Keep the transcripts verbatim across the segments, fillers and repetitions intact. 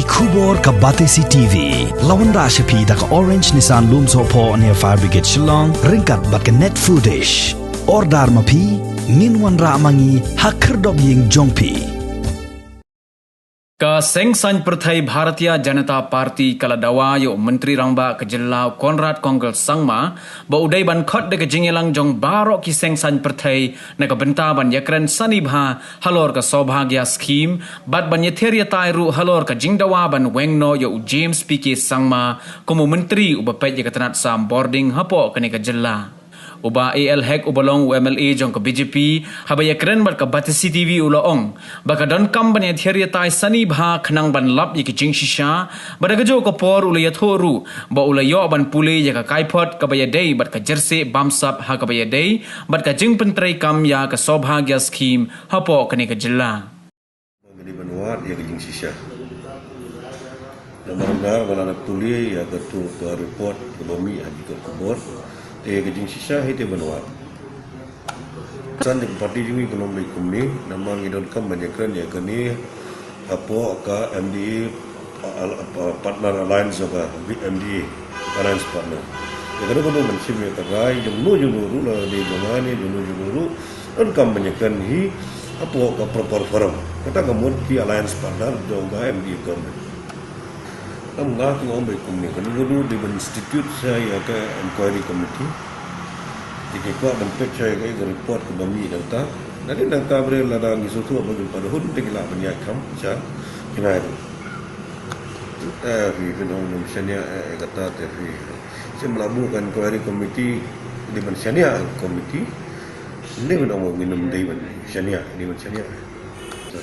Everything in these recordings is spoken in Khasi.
Khubor ka Batesi T V la wanrah sha phi da ka Orange Nissan Lumsohphoh near Fire Brigade Shillong, ryngkat bad ka Net Foodish. Order ma phi, ngin wanrah ma ngi ha khyrdop ïing jong phi. Ka Seng Saiñ Pyrthei Bharatiya Janata Party ka la dawa ïa u Myntri Rangbah ka jylla u Conrad Kongkal Sangma ba u dei ban khot da ka jingïalang jong baroh ki seng saiñ pyrthei na ka bynta ban ïakren sani bha halor ka Saubhagya Scheme bad ban ïathir ïatai ruh halor ka jingdawa ban weng noh ïa u James P K Sangma kum u Myntri uba peit ïa ka tnat sam bording hapoh kane ka jylla. U Bah A L Hek uba long u M L A jong ka B J P haba ïakren bad ka Batesi T V u la ong ba ka donkam ban ïathir ïatai sani bha khnang ban lap ïa ki jingshisha, bad ha kajuh ka por u la ïathuh ruh ba u la ïoh ban pule ïa ka kaiphod kaba ïadei bad ka jersey bamsap ha kaba ïadei bad ka jingpyntreikam ïa ka Saubhagya Scheme hapoh kane ka jylla. Ka dei ban wad ïa ka jingshisha. Namar nga ba la pule ïa katu ka report kaba mih ha ki kot khubor, te ka jingshisha hi te ban wad. San ïa ka party jong ngi ka long beit kumne, namar ngi donkam ban ïakren ïa kane hapoh ka M D A, al-, al-, partner alliance jong ka M D A alliance partner. Ïa kane ka dei ban shim ïa ka rai jong no jong no ruh, la dei jong nga ne jong no jong no ruh, donkam ban ïakren hi hapoh ka proper forum. Kata ka mut ki alliance partner jong ka M D A government. Namar nga ki ong beit kumne, kane ka dei ban institute sa ïa ka inquiry committee. Te ki kwah ban peit sa ïa ka report kaba mih nangta. Lada nangta ba dei lada ngi sngewthuh ba ngim pat hun te ki lah ban ïaid kham sa jngai ruh. Te phi phin ong ngim shaniah ïa kata te phi. Shem la buh ka inquiry committee, dei ban shaniah committee. Dei ban ong ngin ym dei ban shaniah, dei ban shaniah.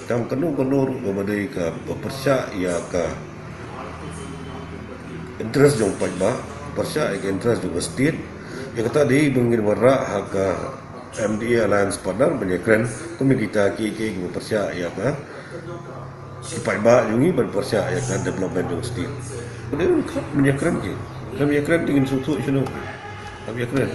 Tang kano kano ruh kaba dei kaba pyrshah ïa ka interest jong paidbah, pyrshah ïa ka interest jong ka state. Ïa kata dei ba ngin wanrah ha ka M D A alliance partner ban ïakren kum ïa kita kiei kiei kiba pyrshah ïa ka ki paidbah jong ngi ban pyrshah ïa ka development jong state. Dei ban khot ban ïakren ki. Ban ïakren te ngin sngewthuh shano. Ban ïakren.